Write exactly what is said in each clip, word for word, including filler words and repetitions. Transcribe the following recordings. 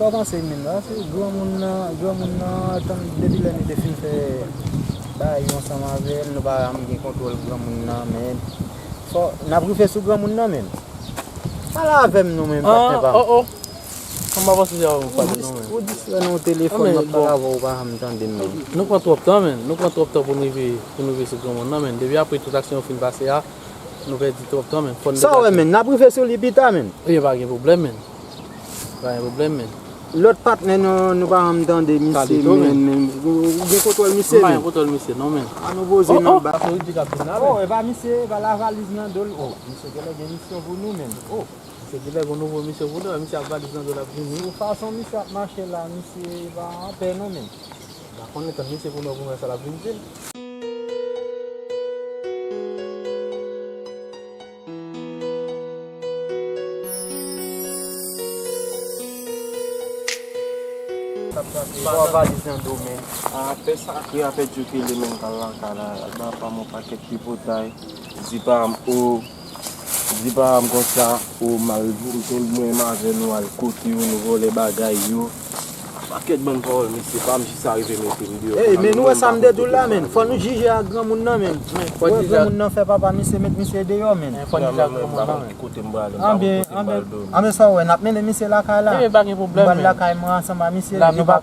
Sa w panse, men, la, se granmoun nan, granmoun nan, tann depi lè nou te fin fè bagay yo ansanm avè l, nou pa janm gen kontwòl granmoun nan, men fò n ap rive sou granmoun nan, men. Pale avè m non, men, patnè pa m. Oh, oh. Kòman w panse se yon pale non, men? Ou distrè nan telefòn, m ap pale avè w, ou pa janm tande m, men. Nou pran twòp tan, men. Nou pran twòp tan pou n rive, pou n rive sou granmoun nan, men. Depi apre tout aksyon yo fin pase a, nou pèdi twòp tan, men. Fò n degaje. Sa w wè, men? N ap rive sou li pita, men. Ebyen, pa gen pwoblèm, men. Pa gen pwoblèm, men. Lòt patnè nou, nou pa janm tande misye, men, men. Ou gen kontwòl misye, men? M pa gen kontwòl misye, non, men. An nou poze nan ba. Oh, oh, Floride k ap vin la, men. Oh, e pa misye, e pa lavaliz nan do l. Oh, misye genlè gen misyon pou nou, men. Oh. Misye genlè gon nouvo misyon pou nou, misye ap valiz nan do l ap vini. Pou fason misye ap mache la, misye pa anpè non, men. M pa konnen, tann misye pou nou, pou n wè sa l ap vin di n. Sa ap pase? Pran valiz nan do, men. Apre sa, apre apre Djokele, men, m pral lakay la, al ba pa m yon pakèt tripotay, di pa m, o, di pa m konsa, o, m al, mwen menm avè nou al kote yo, nou vòlè bagay yo. Pakèt bann pawòl, mesye, pa m jis arive mete m deyò. Ey, men nou wè sa m te di w la, men. Fò nou jije ak granmoun nan, men. Fò nou jije ak granmoun nan, fè papa misye met misye deyò, men. Fò nou jije ak granmoun nan, men. Kote m prale, m pa konn kote m pral do. Anben, anben, sa w wè, n ap mennen misye lakay la. Ey, pa gen pwoblèm, men. M pral lakay mwen ansanm ak misye, nou pa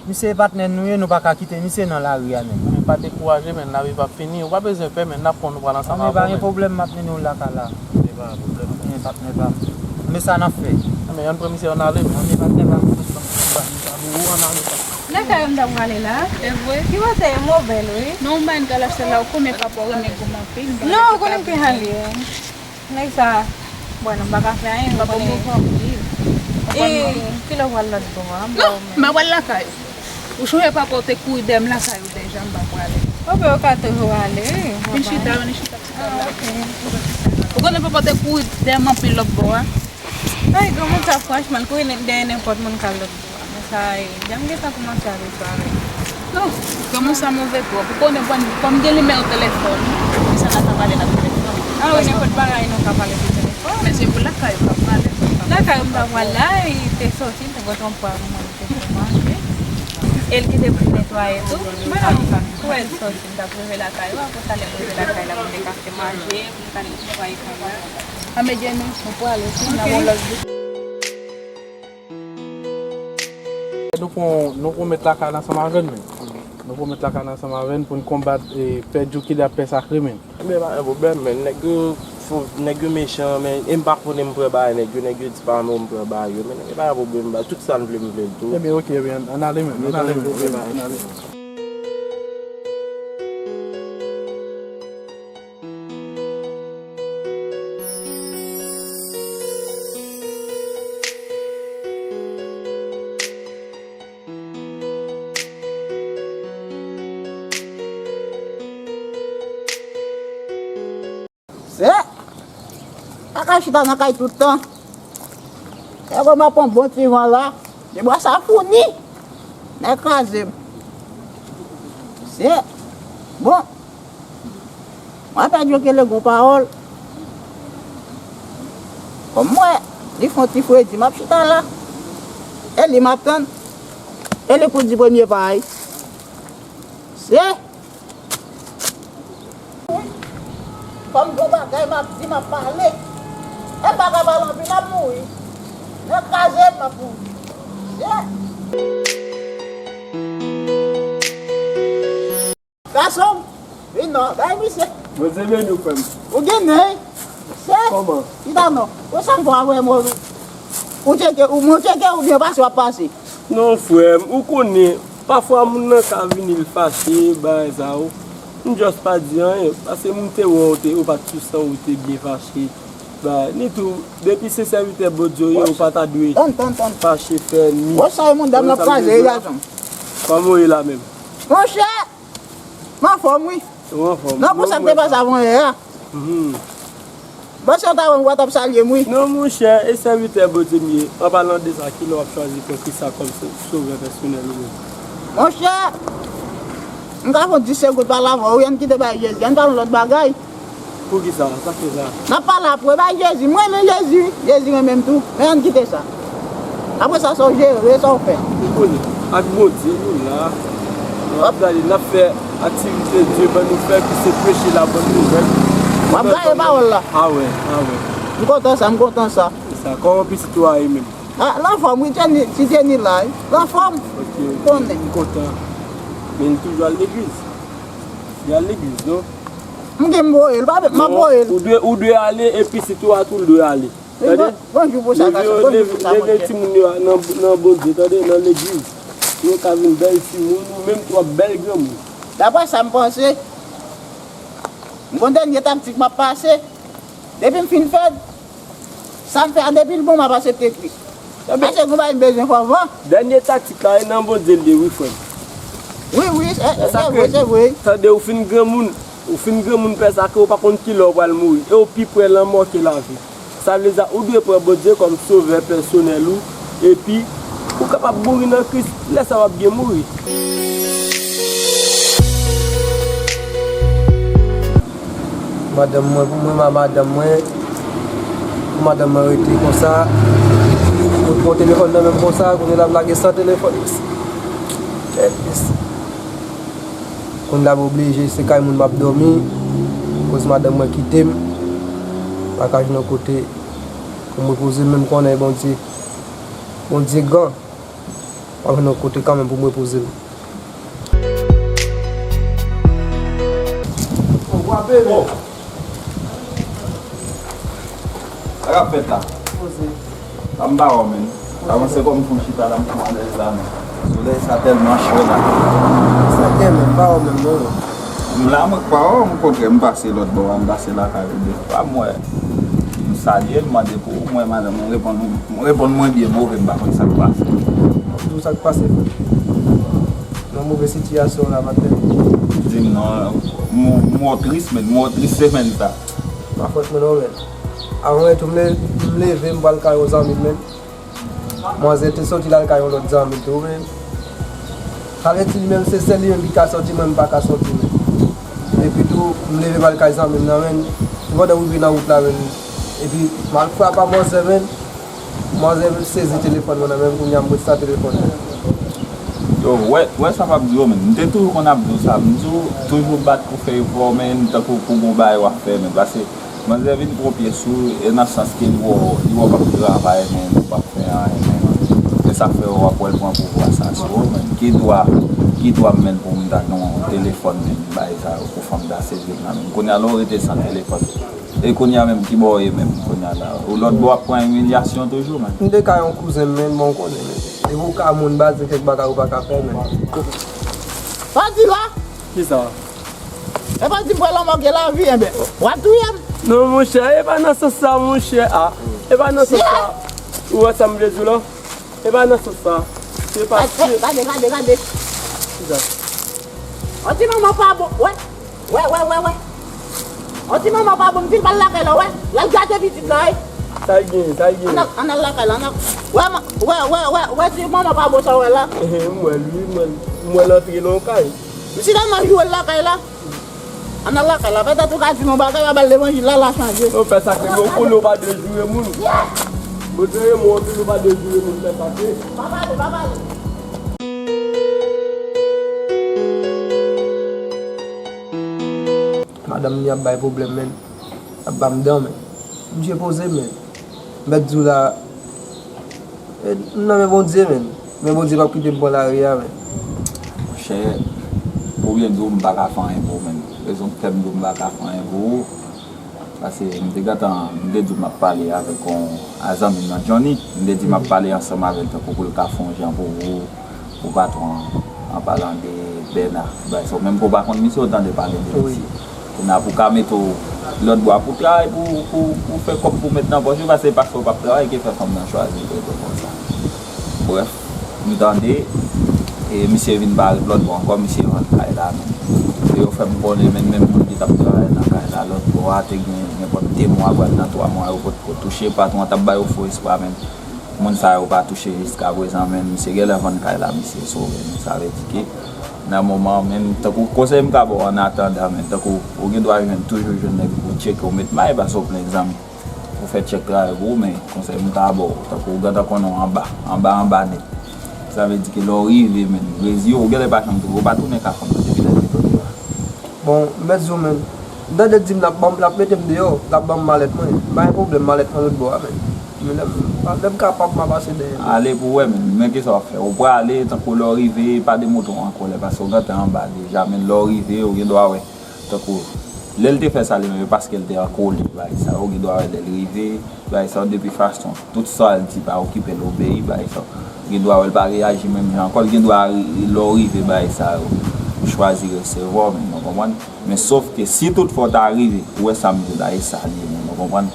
Misye e patnè nou ye, nou pa ka kite misye nan lari a, men. Men pa dekouraje, men, lavi p ap fini. Ou pa bezwen pè, men, n ap pran, nou pral ansanm avè w, men. Anben, pa gen pwoblèm, m ap mennen w lakay la. Anben, pa gen pwoblèm. Anben, patnè pa m. Men sa n ap fè. Anben, ann pran misye, ann ale, men. Anben, patnè pa m, ann ale sa. Lakay ou m t ap prale la. Se vre? Ki kote? Move l, wi. Non, m pa vin kalache la, ou konnen papa w renmen gòm anpil. Non, ou konnen m te ale. Nèg sa, bon, nou pa ka fè anyen, nou konnen. E, kilè w pral lòt bò a? Non, m ap pral lakay ou. Ou sonje papa w te kouri dèyè m lakay ou deja, m pa prale. Bon, ben, ou ka toujou ale, wi. Vin chita, vin chita, chita la. Ah, ok. Ou konnen papa w te kouri dèyè m anpil lòt bò a? Ay, granmoun sa, franchman, l kouri dèyè nenpòt moun k al lòt bò a. Men sa, e, jan m gentan kòmanse avè sa, avè. Non, granmoun sa move twòp. Ou konnen, bon, kòm gen nimewo telefòn, se sa n a ka pale nan telefòn. Ah wi, nenpòt bagay nou ka pale sou telefòn. Men se pou lakay ou k ap pale. Lakay ou m ta pral la, e, te soti, m te pran yon pwa pou mwen, te fè manje. E l ki te pou netwaye tou. Mwen, kou l soti, m t ap rive lakay ou, apre sa, lè m rive lakay la, pou m te ka fè manje, pou m ka netwaye kay la. Anben, Jenny, nou prale, ok, n ap wè lòt jou. Nou pran, nou pran met lakay la ansanm avè n, men. Nou pran met lakay la ansanm avè n pou n konbat, e, pè Djokele ap pè sakre, men. Men pa gen pwoblèm, men. Nèg yo fò, nèg yo mechan, men. E m pa konnen m pran bagay nèg yo. Nèg yo di pa renmen m pran bagay yo, men. E pa gen pwoblèm, ba, tout sa n vle, m vle l tou. Ebyen, ok, ebyen, ann ale, men. Ann ale, men. Ebyen, ann ale. Se, pa ka chita nan kay tout tan. E kòm ap pran bon ti van la, de bwa sa founi. Nèg kraze m. Se, bon. Mwen pè Djokele gon pawòl. Kòm m wè, li fè yon ti fredi, m ap chita la. E li m ap tann. E li pou di premye pa a. Se. Kòm gon bagay m ap di, m ap pale. E m pa ka pale anpil, m ap mouri. Nèg kraze m, m ap mouri. Se. Gason, vin non, bay misye. Bondye beni w, frè m. Ou gen nen, wi. Se. Kòman? Chita non. Ou sanble avè mwen, ou tcheke, ou mwen tcheke oubyen pase w ap pase? Non, frè m, ou konnen, pafwa moun nan ka vini, l fache, bagay sa yo. M just pa di anyen, paske m te wè w te, ou pa t sou san, ou te byen fache. Ba, ni tou, depi se sèvitè Bondye w ye, ou pa ta dwe fache, fè ènmi. Wè sa, e moun dam nan ap kraze, e gason. Kòman w ye la menm? Monchè! M anfòm, wi. Ou anfòm. Non, pou sa k te pase avan yè a. Mhm. Bon, si w ta wè m, ou pa t ap salye m, wi. Non, monchè, e sèvitè Bondye m ye. An palan de sa, kilè w ap chwazi pran Kris la kòm so-, sovè pèsonèl ou menm? Monchè, m ka fè yon dis segonn pale avè w, wi, ann kite bay Jezi, ann pale yon lòt bagay. Poukisa? Sa k fè sa? N ap pale apre, bay Jezi. M renmen Jezi, wi. Jezi renmen m tou. Men ann kite sa. Apre sa, sa w jere, sa w fè. Ou konnen, ak Bondye, nou la. N ap gade, n ap fè aktivite Dye ban nou fè, ki se preche la bòn nouvèl. W ap gaye pawòl la. Awè, awè. M kontan sa, m kontan sa. Se sa, kòman pitit ou a ye menm? Ah, l anfòm, wi, Jenny, ti Jenny la, wi. L anfòm. Ok, ok. Konnen. M kontan. Men li toujou al legliz. Li al legliz, non? M gen m voye l, pa m ap voye l. Ou dwe, ou dwe ale, e pitit ou a tou l dwe ale. Tande? Bon, bonjou pou sa, gason. Bonjou pou sa, monchè. Leve timoun yo nan, nan Bondye, tande, nan legliz. Pou yo ka vin bèl timoun, ou menm tou w ap bèl granmoun. Daprè sa m panse, m gon dènye taktik m ap pase. Depi m fin fè, sa m fè a, depi l bon, m ap aksepte Kris. Paske gon bagay m bezwen fè anvan. Dènye taktik la, e nan Bondye l ye, wi, frè m. Wi, wi, se, se vre, se vre. Tande, ou fin granmoun. Ou fin granmoun, pè, sa ke ou pa konn kilè ou pral mouri, e ou pi pre lanmò ke lavi. Sa vle di, ou dwe pran Bondye kòm sovè pèsonèl ou, epi ou kapab mouri nan Kris, lè sa w ap byen mouri. Madanm mwen, pou mwen, ma-, madanm mwen, pou madanm mwen rete konsa, ou pran telefòn nan men m konsa, kounye a l ap lage san telefòn. Kounye a m oblije, se kay moun m ap dòmi, koz madanm mwen kite m, m pa ka jwenn yon kote pou m repoze m, men m konnen Bondye, Bondye gran, m ap jwenn yon kote kanmenm pou m repoze m. Oh, w ap bebe. Sa k ap fèt la? Poze. Sa m pa wè w, menn. Sa panse kòm pou chita la, m fou anlè la, menn. Solèy sa tèlman cho la. Sa gen, menn, m pa wè w menm, non. M la, mwen k pa wè w, m kontrè, m pase lòt bò a, m pase lakay ou de fwa, m wè. M salye l, m mande pou ou, m wè madanm mwen reponn, reponn mwen byen move, m pa konn sa k pase. M ap di w sa k pase, frè. Nan move sitiyasyon la, maten. Di m non, m, m wè w tris, menn, m wè w tris semèn sa. Pa fòt mwen non, menn. Avan tou, m le-, m leve, m pral kay yon zanmi m, menn. Manzè te soti l al kay yon lòt zanmi l tou, menn. Sa vle di li menm se sèl li menm ki ka soti, mwen m pa ka soti, menn. Epi tou, m leve m al kay zanmi m nan, menn. Se pandan m rive nan wout la, menn. Epi, m al frape a manzè, menn. Manzè sezi telefòn mwen nan men m, kounye a m ret san telefòn nan. Yo, wè, wè sa m ap di w, menn. M te toujou konn ap di w sa. M di w, toujou bat pou fè efò, menn, tankou pou gon bagay w ap fè, menn. Paske manzè vin pran pye sou w, e nan sans ke li wè w, li wè w p ap travay, menn, ou p ap fè anyen, menn. Se sa k fè w ap wè l pran pouvwa sa sou ou, menn. Ki dwa, ki dwa m, menn, pou m ta gen yon telefòn, menn, bagay sa yo, pou fanm ta sezi l nan men m? Kounye a la, w rete san telefòn. E kounye a menm, ki bò w ye menm, kounye a la? Ou lòt bò ap pran imilyasyon toujou, menn. M te ka yon kouzen m, menn, bon, w konnen, menn. Depi w ka moun, ba di kèk bagay ou pa ka fè, menn. Sa w di la? Kisa? E pa di m pran lanmò gen lavi, enben, w ap touye m. Non, monchè, e pa nan sans sa, monchè, a. E pa nan sans sa. Ou wè sa m vle di w la? E pa nan sans sa. Se pa... Gade, gade, gade, gade. Kisa? Yon ti manman pa bon. Wè. Wè, wè, wè, wè. Yon ti manman pa bon, m di l pa al lakay la, wè. L al gate pitit la, wi. Sa l gen, sa l gen? Ann al, ann al lakay la, ann al. Wè, wè, wè, wè, wè, ti manman pa bon sa w wè la. Ehe, m wè l, wi, m wè l. M wè l antre nan yon kay. M si tèlman joure l lakay la. Ann al lakay la, petèt ou ka di m yon bagay, w a ba l levanjil la, l a chanje. Ou fè sa ke yo konnen w pa dwe joure moun. Bondye renmen w anpil, ou pa dwe joure moun, fè sa ke. Pa pale, pa pale. Madanm li ap bay pwoblèm, menn. Ap ba m dan, menn. Misye poze, menn. M mèt di w la, e, m nan men Bondye, menn. Men Bondye p ap kite m pran lari a, menn. Monchè, pou byen di w, m pa ka fè anyen pou ou, menn. Rezon k fè m di w m pa ka fè anyen pou ou, paske m te gentan, m te di w m ap pale avèk yon, a zanmi m nan, Johnny. M te di m ap pale ansanm avè l tankou pou l ka fè yon jan pou ou, pou patwon an, an palan de Bèna. Bagay sa, menm ke w pa konn misye, ou tande pale de misye. Kounye a pou ka mete w lòt bò a pou travay, pou, pou, pou fè kòb pou met nan pòch ou, paske, paske w p ap travay ke fè fanm nan chwazi rete konsa. Brèf, m tande, e misye vin parèt lòt bò ankò, misye vann kay la menm. E yo fè m konnen menm, menm moun ki t ap travay nan kay la lòt bò a te gen nenpòt de mwa, pral nan twa mwa, yo potko touche, patwon an t ap ba yo fo espwa menm. Moun sa yo pa touche jiskaprezan, men misye genlè vann kay la, misye sove. Men sa vle di ke nan moman an menm, tankou konsèy m ka ba w annatandan, men tankou ou gen dwa jwenn, toujou jwenn nèg pou tcheke w, met may, paske w plen zam. Fè tchèk travay pou ou, men konsèy m ka ba w, tankou ou gentan konnen w anba, anba, anba nèt. Sa vle di ke lè w rive, men, rezi yo, ou genlè pa janm tounen, ou pa tounen ka fanm nan depi lè l te kote la. Bon, m mèt di w, men, m tande l di m l ap ban m, l ap mete m deyò, l ap ban m malèt mwen. M pa gen pwoblèm, malèt mwen lòt bò a, men. Men lè m, lè m kapab, m a pase dèyè l. Ale pou w wè, men, men kisa w ap fè? Ou prale, tankou lè w rive, pa demontre w an kòlè, paske w gentan anba deja, men lè w rive, ou gen dwa wè. Tankou, lè l te fè sa li menm, e paske l te an kòlè, bagay sa yo, ou gen dwa wè lè l rive, bagay sa yo, depi fason, tout sa l di pa okipe l, obeyi, bagay sa yo. Ou gen dwa wè l pa reyaji menm jan ankò, l gen dwa, lè w rive, bagay sa yo, ou chwazi resevwa w menm, ou konprann? Men sof ke si toutfwa w ta rive, ou wè sa m di w la, e sa l ye menm, ou konprann?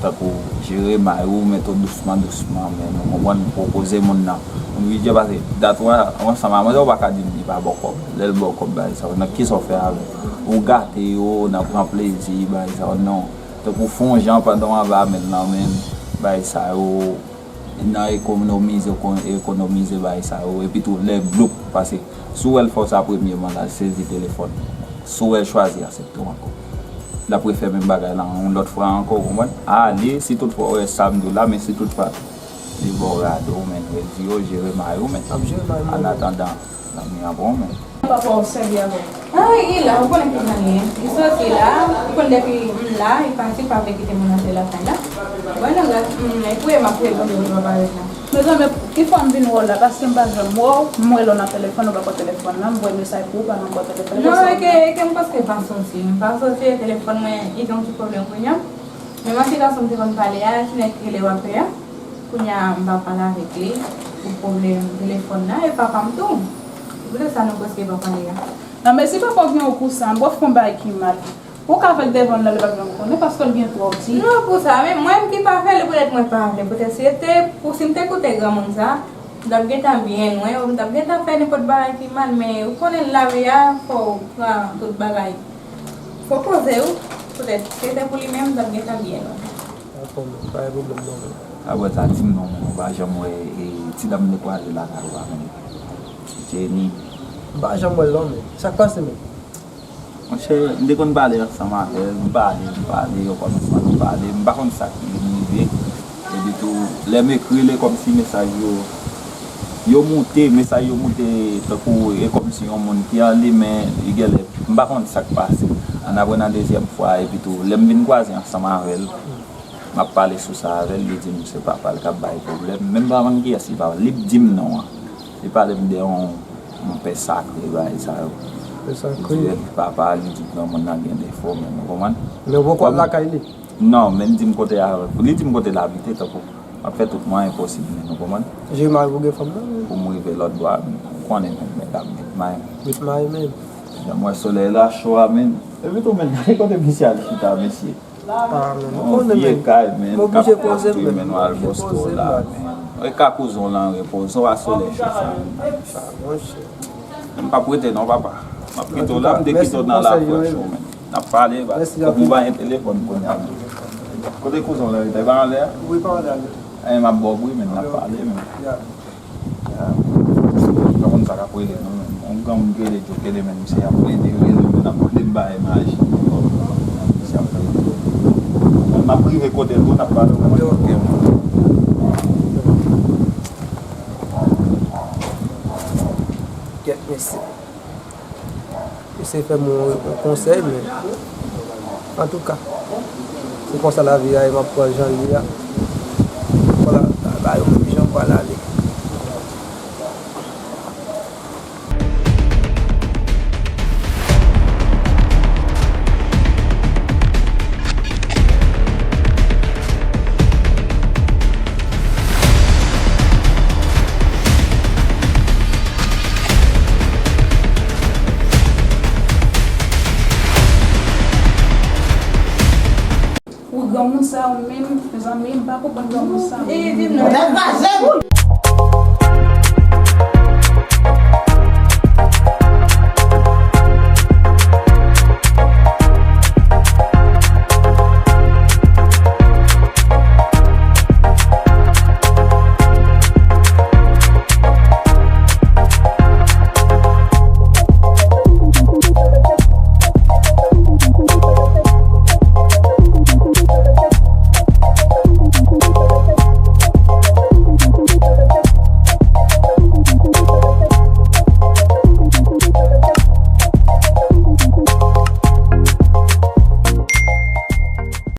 Tankou jere may ou, mete w dousman, dousman, men nou konprann, pwopoze moun nan. Moun vidye pase dat ou ansanm a manzè, ou pa ka di l li pa ba w kòb. Lè l ba w kòb, bagay sa yo, nan kisa w fè avè l? Ou gate yo, nan pran plezi, bagay sa yo, non. Tankou fè yon jan pandan w anba men l nan men l, bagay sa yo, nan ekonomize, ekonomize, bagay sa yo, epi tou lè bloup, pase si w wè l fè w sa premye man la, sezi telefòn. Si w wè l chwazi aksepte w ankò, l ap refè menm bagay la yon lòt fwa ankò, ou konprann? Ale, si toutfwa w wè sa m di w la, men si toutfwa li ba w rado, men redi yo, jere may ou, men. Ap jere may mwen. An atandan, lanmou an bon, men. Papa w sèvi avè w. Ah wi, li la, ou konnen kijan li ye. Li soti la, ou konn depi m la, li pati, pa vle kite moun antre lakay la. Bon, nan gras, mm, e priye m ap priye Bondye pou l pa parèt la. Mezanmi, ki fwa m vin wè w la, paske m pa janm wè w, m wè lè w nan telefòn, ou pa pran telefòn nan, m voye mesaj pou ou, pa janm pran telefòn. Non, e ke, e ke m paske m pa soti, m pa soti, e telefòn mwen, li gen yon ti pwoblèm kounye a. Men m a ti gason m te konn pale a, ti nèg ki rele w apre a, kounye a m pa pale avèk li, pou pwoblèm telefòn nan, e papa m tou. Se poutèt sa nou prèske pa pale a. Non, men si papa w gen yon kou sa, m pral fè yon bagay ki mal. Ou ka fè l devan l la, li p ap janm konnen, paske l gen twòp ti. Non, pou sa, men mwen ki pa fè l, poutèt mwen pa vle. Poutèt si te, pou si m te koute granmoun sa, m t ap gentan byen lwen, ou m t ap gentan fè nenpòt bagay ki mal, men ou konnen lavi a, fò w pran tout bagay. Fò w poze w, poutèt si te pou li menm, m t ap gentan byen lwen. Dakò, men, pa gen pwoblèm non, men. Apre sa, di m non, men, ou pa janm wè, e, ti dam li kwaze lakay ou a, men. Jenny. M pa janm wè l non, men. Sa k pase, men? Monchè, m te konn pale ansanm avè l, m pale, m pale, yo kòmanse ann pale, m pa konn sa ki vin rive. Epi tou, lè m ekri li, kòmsi mesaj yo, yo moute, mesaj yo moute tankou, e kòmsi yon moun ki an li, men li genlè, m pa konn sa k pase. Ann apre nan dezyèm fwa, epi tou, lè m vin kwaze ansanm avè l, m ap pale sou sa avè l, li di m se papa l k ap bay pwoblèm. Men m pa konn kiyès li pa, li di m non an. Li pale m de yon, yon pè sakre, bagay sa yo. Pè sakre. Li di papa, li di granmoun nan gen defo, men nou konprann. Men ou poko al lakay li? Non, men m di m kote a, li di m kote l abite, tankou m ap fè tout mwayen posib, men nou konprann. Jere may pou gen fanm nan, men. Pou m rive lòt bò a, ou konnen, men, medam, met may. Met may, men. Jan m wè solèy la cho a, men. Epi tou, men, gade kote misye al chita, mesye. Ah, men, ou konnen, men. Yon vye kay, men, k ap konstwi, men, w al poste w la, men. E ka kouzen w lan repoze w a solèy cho sa, men. Ah, monchè. Men m p ap rete non, papa. M ap kite w la, m te kite w nan lafrèch ou, men. N ap pale, ba. Fòk ou ba yon telefòn kounye a, men. Kote kouzen w lan rete? Li pa anlè a? Wi, pa anlè a. Enben, m ap ba w bri, men, n ap pale, men. Pa konn sa k ap rele non, men. Yon granmoun ki rele Djokele, men, misye ap plede rele, men, ap plede bay maji. Misye ap plede. M ap rive kote l tou, n ap pale. Ok, ok. Kèt mesye. Eseye fè m yon, yon konsèy, men antouka, se konsa lavi a ye, m ap pran jan l ye a. Vwala, bagay yo menm jan pral ale. Pou granmoun sa yo menm, mezanmi, m pa konprann granmoun sa yo menm.